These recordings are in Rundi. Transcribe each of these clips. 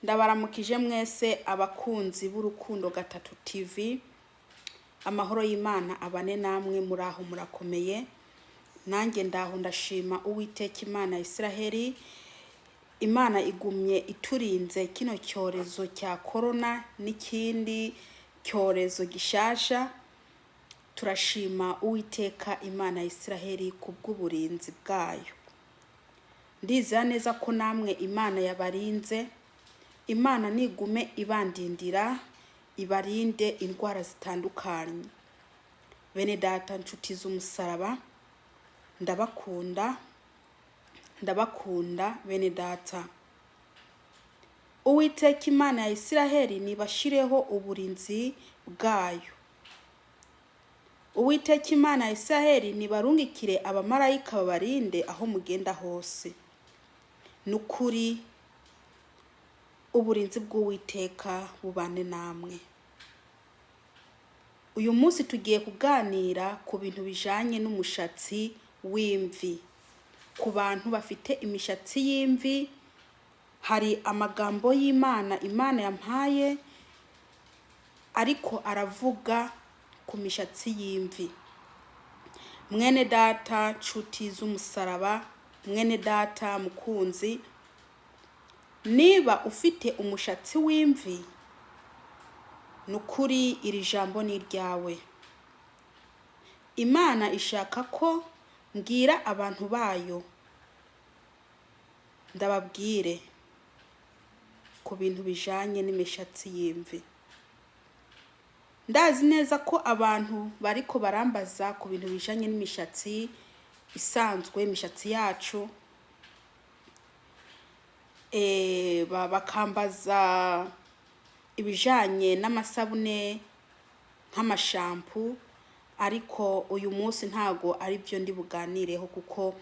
Ndabaramukije mwese abakunzi b'Urukundo Gatatu TV. Amahoro y'Imana abane namwe. Muraho, murakomeye? Nanjye ndaho, ndashima Uwiteka Imana ya Israheli. Imana igumye iturinze kino cyorezo cya korona n'ikindi cyorezo gishasha. Turashima Uwiteka Imana ya Israheli kubw'uburinzi bwayo. Ndizera neza ko namwe Imana yabarinze. Imana nigume ibandindira, ibarinde indwara zitandukanye. Bene data, nshuti z'umusaraba, ndabakunda, ndabakunda bene data. Uwiteka Imana ya Isiraheli nibashireho uburinzi bwayo. Uwiteka Imana ya Isiraheli nibarungikire abamarayika babarinde aho mugenda hose. Ni ukuri, uburinzi bw'Uwiteka bubane namwe. Uyu munsi tugiye kuganira ku bintu bijanye n'umushatsi w'imvi. Ku bantu bafite imishatsi y'imvi, hari amagambo y'Imana Imana yampaye ariko aravuga ku mishatsi y'imvi. Mwene data, nshuti z'umusaraba, mwene data mukunzi, niba ufite umushatsi w'imvi, ni ukuri iri jambo ni iryawe. Imana ishaka ko mbwira abantu bayo, ndababwire ku bintu bijanye n'imishatsi y'imvi. Ndazi neza ko abantu bariko barambaza ku bintu bijanye n'imishatsi isanzwe, imishatsi yacu, bakambaza ibijanye n'amasabune nk'amashampu, ariko uyu munsi ntago ari byo ndi buganireho, kuko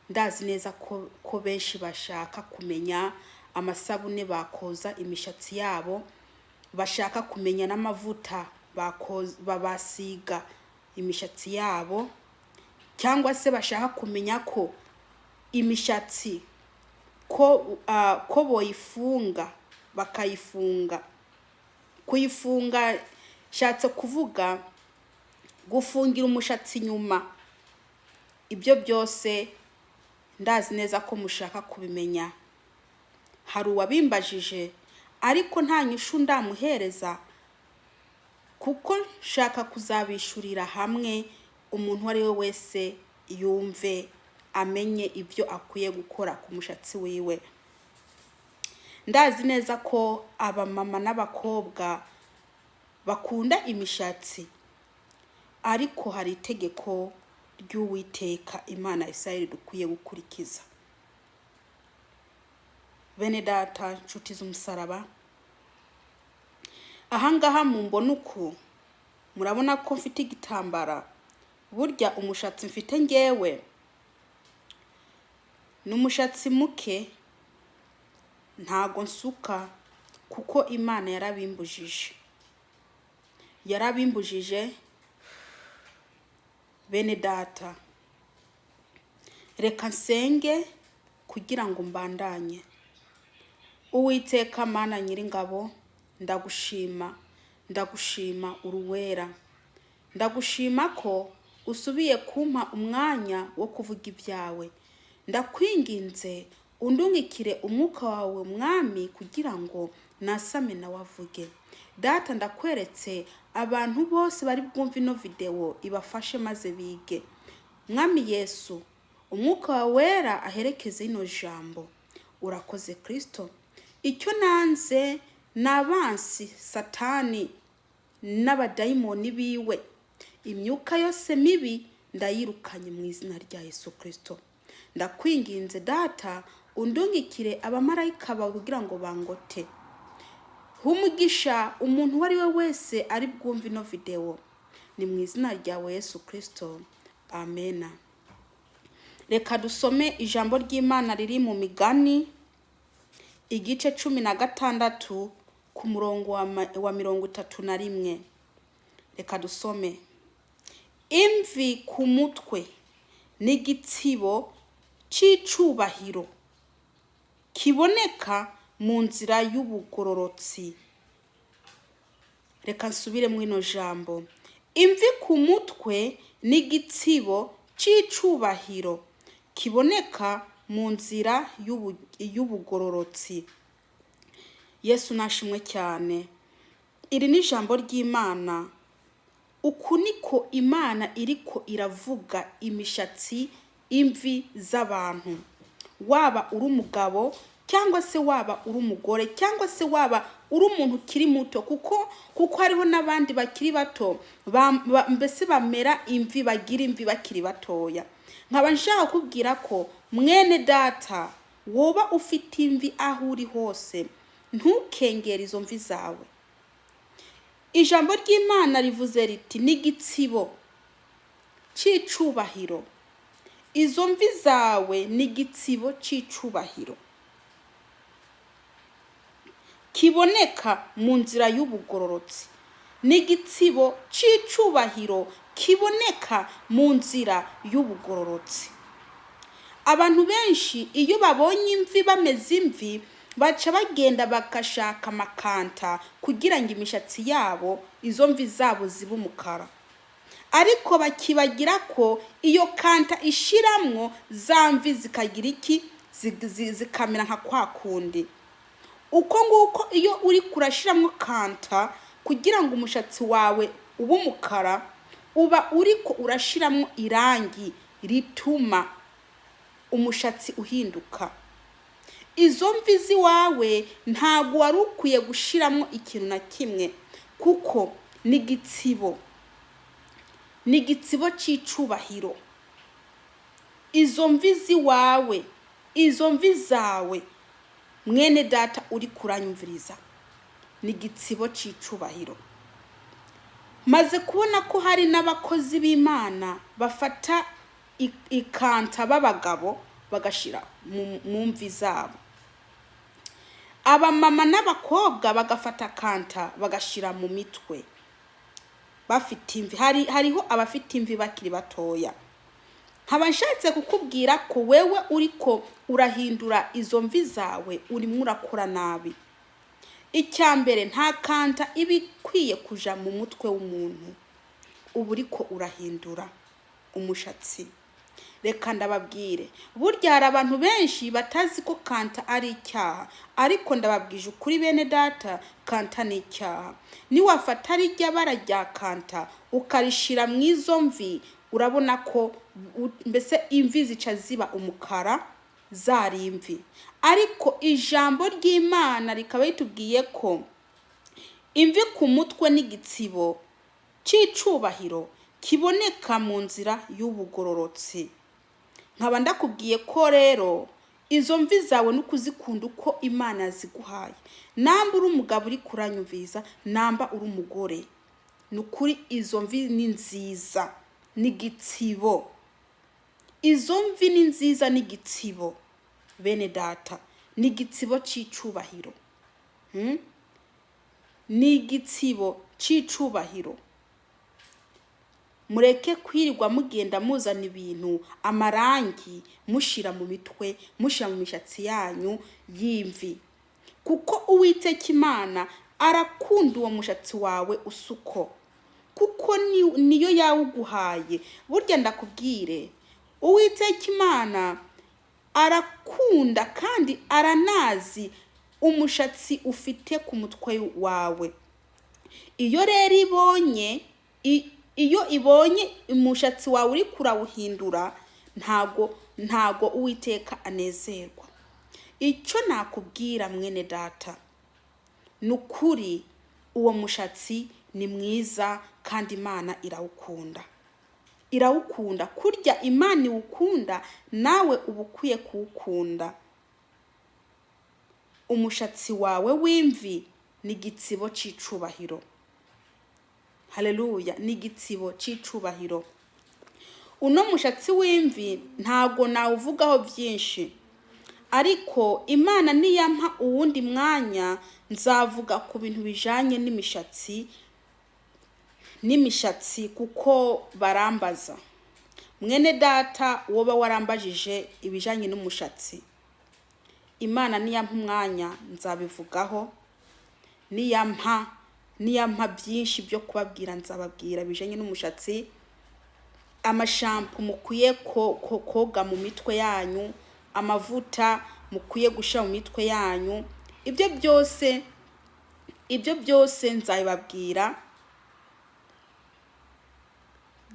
ndazi neza ko benshi bashaka kumenya amasabune bakoza imishatsi yabo, bashaka kumenya n'amavuta babasiga imishatsi yabo, cyangwa se bashaka kumenya ko imishatsi ko boyifunga, bakayifunga. Kuyifunga nshatse kuvuga gufungira umushatsi inyuma. Ibyo byose ndazi neza ko mushaka kubimenya. Hari uwabimbajije, ariko nta nyishu ndamuhereza, kuko nshaka kuzabishurira hamwe, umuntu uwo ari we wese yumve, amenye ibyo akwiye gukora ku mushatsi wiwe. Ndazi neza ko abamama n'abakobwa bakunda imishatsi, ariko hari itegeko ry'Uwiteka Imana ya Isirayeli dukwiye gukurikiza. Bene data, nshuti z'umusaraba, ahangaha mumbona uku, murabona ko mfite igitambara. Burya umushatsi mfite ngewe ni umushatsi muke, ntago nsuka kuko Imana yarabimbujije, yarabimbujije. Bene data, reka nsenge kugira ngo mbandanye. Uwiteka Mana Nyiringabo, ndagushima, ndagushima, uruwera. Ndagushima ko usubiye kumpa umwanya wo kuvuga ibyawe. Ndakwinginze, undungikire umwuka wawe, Mwami, kugira ngo nasame nawe avuge. Data, ndakweretse abantu bose bari bwumve ino videwo, ibafashe maze bige. Mwami Yesu, umwuka wawe wera aherekeze ino jambo. Urakoze, Kristo. Icyo nanze ni abansi Satani n'abadayimoni biwe. Imyuka yose mibi ndayirukanye mu izina rya Yesu Kristo. Ndakwinginze Data, undungikire abamarayika bawe kugira ngo bangote. Humugisha umuntu uwo ari we wese ari bwumve ino videwo. Ni mu izina ryawe Yesu Kristo, amena. Reka dusome ijambo ry'Imana riri mu Migani, igice 16, ku murongo wa 31. Reka dusome. Imvi ku mutwe n'igitsibo c'icubahiro kiboneka. mu nzira y'ubugororotsi. Reka nsubire mu ino jambo. Imvi ku mutwe n'igitsibo c'icubahiro kiboneka mu nzira y'ubugororotsi. Yesu nashimwe cyane. Iri ni ijambo ry'Imana. Uku niko Imana iriko iravuga imishatsi, imvi z'abantu. Waba uri umugabo cyangwa se waba uri umugore cyangwa se waba uri umuntu ukiri muto, kuko hariho n'abandi bakiri bato mbese bamera imvi, bagira imvi bakiri batoya. Nkaba nshaka kubwira ko mwene data woba ufite imvi aho uri hose, ntukengere izo mvi zawe. Ijambo ry'Imana rivuze riti n'igitsibo c'icubahiro. Izo mvi zawe ni igitsibo c'icubahiro kiboneka mu nzira y'ubugororotsi. Ni igitsibo c'icubahiro kiboneka mu nzira y'ubugororotsi. Abantu benshi iyo babonye imvi bameze imvi, baca bagenda bagashaka amakanta kugira ngo imishatsi yabo, izo mvi zabo zibe umukara. Ariko bakibagira ko iyo kanta ishiramwo za mvi zikagira iki? Zikamera nka kwa kundi. Uko nguko iyo uri kurashiramwo kanta kugira ngo umushatsi wawe ube umukara, uba uriko urashiramwo irangi rituma umushatsi uhinduka. Izo mvi ziwawe ntabwo wari ukwiye gushiramwo ikintu na kimwe, kuko ni igitsibo, ni igitsibo c'icubahiro. Izo mvi ziwawe, izo mvi zawe, mwene data uri kuranyumviriza, ni igitsibo c'icubahiro. Maze kubona ko hari n'abakozi b'Imana bafata ikanta b'abagabo bagashira mu mvi zabo. Abamama n'abakobwa bagafata kanta bagashira mu mitwe bafite imvi. Hariho abafite imvi bakiri batoya. Nkaba nshatse kukubwira ko wewe uriko urahindura izo mvi zawe, urimwo urakora nabi. Icya mbere, nta kanta iba ikwiye kuja mu mutwe w'umuntu, uba uriko urahindura umushatsi. Reka ndababwire, burya hari abantu benshi batazi ko kanta ari icyaha, ariko ndababwije ukuri bene data, kanta ni icyaha. Niwafata rijya bara rya kanta ukarishira mu izo mvi, urabona ko mbese imvi zica ziba umukara, zari imvi. Ariko ijambo ry'Imana rikaba ritubwiye ko imvi ku mutwe n'igitsibo c'icubahiro kiboneka mu nzira y'ubugororotsi. Nkaba ndakubwiye ko rero izo mvi zawe n'ukuzikunda uko Imana yaziguhaye. Namba uri umugabo uri kuranyumviriza, namba uri umugore, ni ukuri izo mvi ni nziza, ni igitsibo. Izo mvi ni nziza, ni igitsibo bene data, ni igitsibo c'icubahiro. Ni igitsibo c'icubahiro. Mureke kwirirwa mugenda muzana ibintu, amarangi mushira mu mitwe, mushira mu mishatsi yanyu y'imvi, kuko Uwiteka Imana arakunda uwo mushatsi wawe usuko, kuko niyo yawuguhaye. Burya ndakubwire, Uwiteka Imana arakunda kandi aranazi umushatsi ufite ku mutwe wawe. Iyo rero ibonye iyo ibonye umushatsi wawe uri kurawuhindura, ntago Uwiteka anezerwa. Icyo nakubwira mwene data, ni ukuri uwo mushatsi ni mwiza kandi Imana irawukunda. Irawukunda. Kurya Imana iwukunda, nawe uba ukwiye kuwukunda. Umushatsi wawe w'imvi ni igitsibo c'icubahiro. Haleluya, ni igitsibo c'icubahiro. Uno mushatsi w'imvi ntago nawuvugaho byinshi, ariko Imana niyampa uwundi mwanya nzavuga ku bintu bijanye n'imishatsi, kuko barambaza. Mwene data woba warambajije ibijanye n'umushatsi, Imana niyampa umwanya nzabivugaho, niyampa byinshi byo kubabwira nzababwira bijanye n'umushatsi, amashampoo mukwiye koga mu mitwe yanyu, amavuta mukwiye gushira mu mitwe yanyu, ibyo byose nzabibabwira.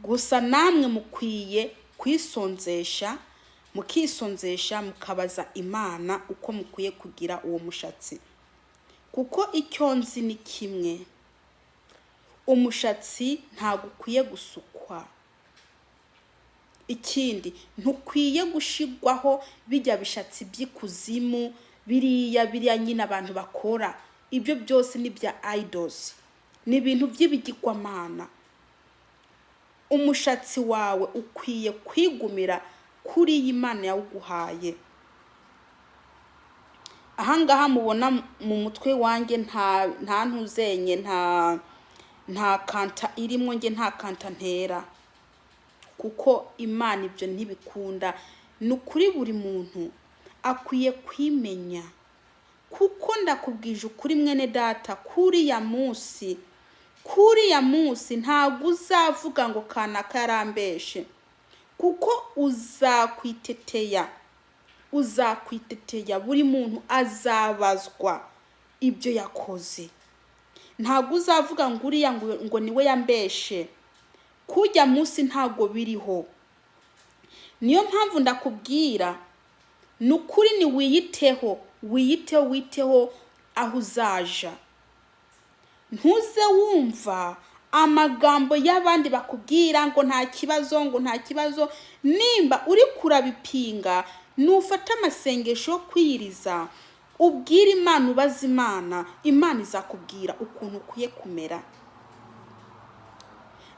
Gusa namwe mukwiye kwisonzesha, mukisonzesha, mukabaza Imana uko mukwiye kugira uwo mushatsi. Kuko icyo nzi ni kimwe: umushatsi ntabwo ukwiye gusukwa. Ikindi, ntukwiye gushigwaho bijya bishatsi by'ikuzimu, biriya nyine abantu bakora. Ibyo byose ni bya idols, ni ibintu by'ibigirwamana. Umushatsi wawe ukwiye kwigumira kuri iyi Mana yawuguhaye. Ahangaha mubona mu mutwe wanjye nta ntuzenye, nta kanta irimwo. Nge nta kanta ntera, kuko Imana ibyo ntibikunda. Ni ukuri, buri muntu akwiye kwimenya, kuko ndakubwije ukuri, mwene data, kuriya munsi ntabwo uzavuga ngo kanaka yarambeshe, kuko uzakwiteteya, uzakwiteteya. Buri muntu azabazwa ibyo yakoze. Ntabwo uzavuga ngo uriya ngo niwe yambeshe. Kujya munsi ntabwo biriho. Niyo mpamvu ndakubwira, ni ukuri, ni wiyiteho, wiyiteho, witeho aho uzaja. Ntuze wumva amagambo y'abandi bakubwira ngo nta kibazo, ngo nta kibazo. Nimba uri kurabipinga, nufate amasengesho yo kwiyiriza, ubwire Imana, ubaze Imana. Imana izakubwira ukuntu ukwiye kumera.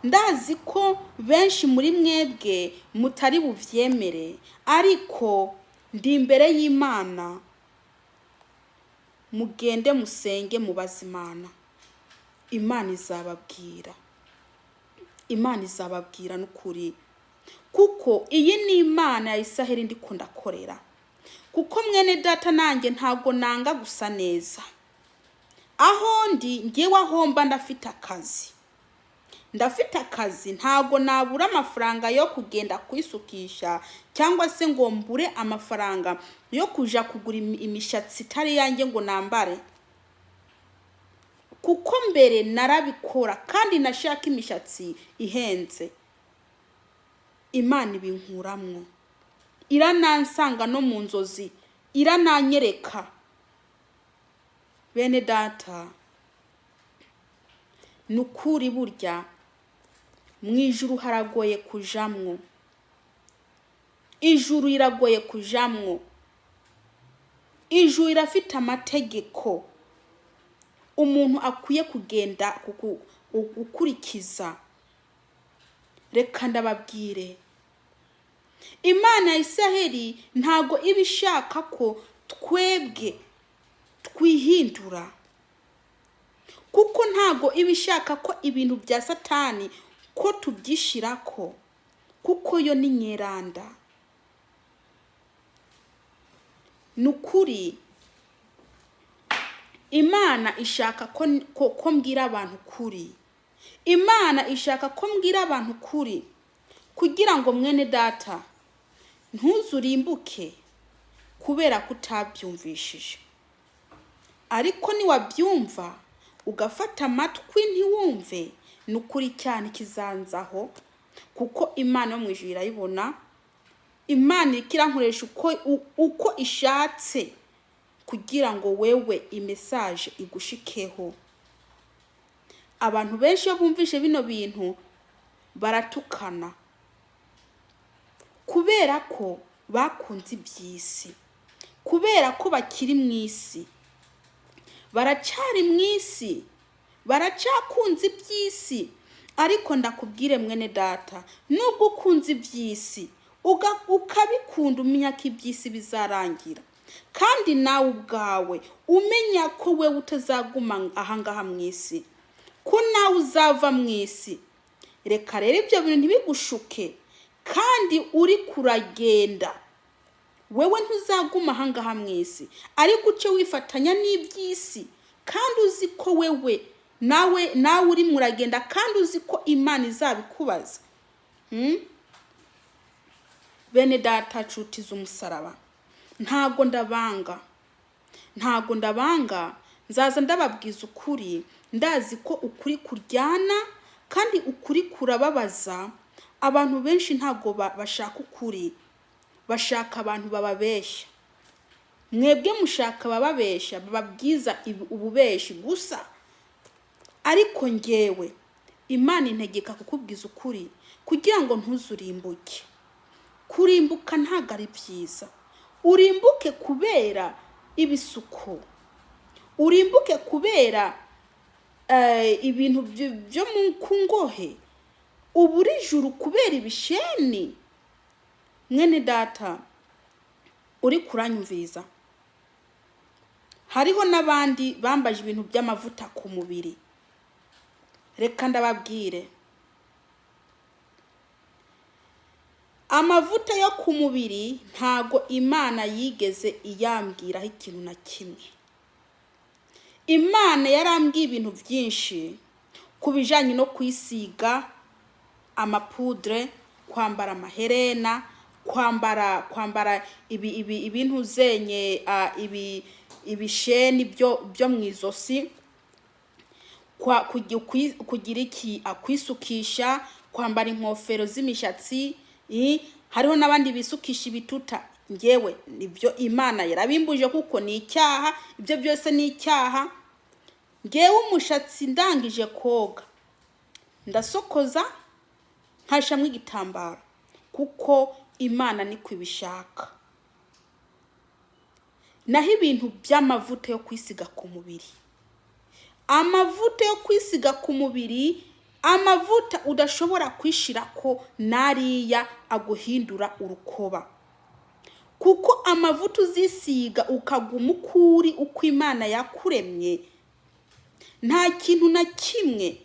Ndazi ko benshi muri mwebwe mutari buvyemere, ariko ndi imbere y'Imana. Mugende musenge, mubaze Imana, Imana izababwira, Imana izababwira n'ukuri, kuko iyi ni Imana ya Isaheli ndiko ndakorera. Kuko mwene data, nanjye ntabwo nanga gusa neza. Aho ndi ngewe, aho mba, ndafite akazi, ndafite akazi. Ntabwo nabura amafaranga yo kugenda kwisukisha, cyangwa se ngo mbure amafaranga yo kuja kugura imishatsi itari iyanjye ngo nambare, kuko mbere narabikora kandi nashaka imishatsi ihenze. Imana ibinkuramwo, iranansanga no mu nzozi, irananyereka. Bene data, ni ukuri, burya mu ijuru haragoye kujamwo, ijuru riragoye kujamwo. Ijuru rirafite amategeko umuntu akwiye kugenda gukurikiza. Reka ndababwire, Imana ya Isaheli ntago iba ishaka ko twebwe twihindura, kuko ntago iba ishaka ko ibintu bya Satani ko tubyishirako, kuko yo ni nyeranda. Ni ukuri, Imana ishaka ko mbwira abantu ukuri. Imana ishaka ko mbwira abantu ukuri, kugira ngo mwene data ntuzurimbuke kubera ko utabyumvishije. Ariko niwabyumva ugafata amatwi ntiwumve, ni ukuri cyane kizanzaho, kuko Imana yo mu ijuru irayibona. Imana iriko irankoresha uko ishatse kugira ngo wewe imessage igushikeho. Abantu benshi iyo bumvishe bino bintu baratukana, kubera ko bakunze iby'isi, kubera ko bakiri mu isi, baracari mu isi, baracyakunze iby'isi. Ariko ndakubwire, mwene data, nubwo ukunze iby'isi ukabikunda, umenya ko iby'isi bizarangira, kandi nawe ubwawe umenya ko wewe utazaguma ahangaha mu isi, ko nawe uzava mu isi. Reka rero ibyo bintu ntibigushuke kandi uri kuragenda. Wewe ntuzaguma ahangaha mu isi, ariko uce wifatanya n'iby'isi, kandi uzi ko wewe nawe urimo uragenda, kandi uzi ko Imana izabikubaza. Bene data, nshuti z'umusaraba, ntago ndabanga, ntago ndabanga. Nzaza ndababwiza ukuri. Ndazi ko ukuri kuryana kandi ukuri kurababaza. Abantu benshi ntago bashaka ukuri, bashaka abantu bababeshya. Mwebwe mushaka abababeshya, bababwiza ububeshi gusa, ariko ngewe Imana integeka kukubwiza ukuri kugira ngo ntuzurimbuke. Kurimbuka ntabwo ari byiza. Urimbuke kubera ibisuko, urimbuke kubera ibintu byo mu ku ngohe, ubura ijuru kubera ibisheni. Mwene data uri kuranyumviriza, hariho n'abandi bambaje ibintu by'amavuta ku mubiri. Reka ndababwire, amavuta yo ku mubiri ntago Imana yigeze iyambwiraho ikintu na kimwe. Imana yarambwiye ibintu byinshi ku bijyanye no kwisiga amapudre, kwambara amaherena, kwambara ibi ibintu zenye, ibi ibisheni byo mu izosi, kugira iki, kwisukisha, kwambara inkofero z'imishatsi. Hariho n'abandi bisukisha ibituta. Ngewe nibyo Imana yarabimbuje kuko ni icyaha, ibyo byose ni icyaha. Ngewe umushatsi ndangije koga ndasokoza, nkashamwo igitambaro, kuko Imana niko ibishaka. Naho ibintu by'amavuta yo kwisiga ku mubiri, amavuta yo kwisiga ku mubiri, amavuta udashobora kwishira ko nariya aguhindura urukoba, kuko amavuta uzisiga ukaguma uko uri, uko Imana yakuremye, nta kintu na kimwe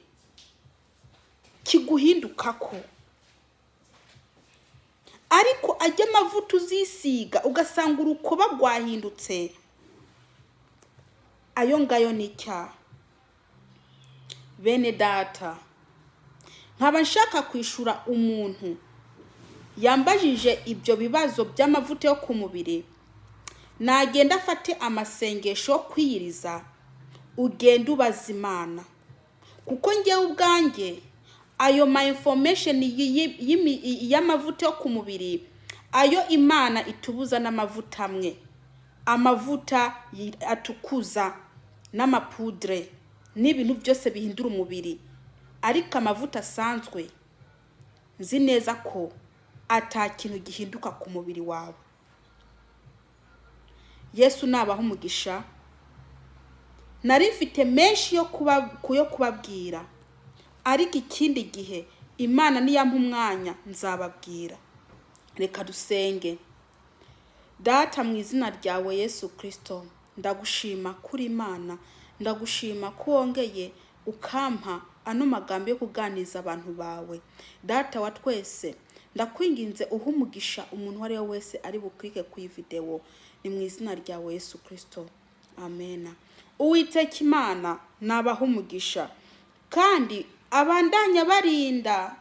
kiguhindukako. Ariko ajya amavuta uzisiga ugasanga urukoba rwahindutse, ayo ngayo ni icyaha. Bene data, nkaba nshaka kwishura umuntu yambajije ibyo bibazo by'amavuta yo ku mubiri. Nagenda afate amasengesho yo kwiyiriza, ugenda ubaza Imana, kuko ngewe ubwanjye ayo ma information y'amavuta yo ku mubiri, ayo Imana itubuza n'amavuta amwe, amavuta atukuza n'amapudre n'ibintu byose bihindura umubiri, ariko amavuta asanzwe nzi neza ko ata kintu gihinduka ku mubiri wawe. Yesu nabaha umugisha. Nari mfite menshi yo kubabwira, ariko ikindi gihe Imana niyampa umwanya nzababwira. Reka dusenge. Data, mu izina ryawe Yesu Kirisito, ndagushima kuri Imana, ndagushima ko wongeye ukampa ano magambo yo kuganiriza abantu bawe. Data wa twese, ndakwinginze uhe umugisha umuntu uwo ari we wese ari buklike ku iyi videwo. Ni mu izina ryawe Yesu Kirisito, amena. Uwiteka Imana nabaha umugisha kandi abandanya barinda.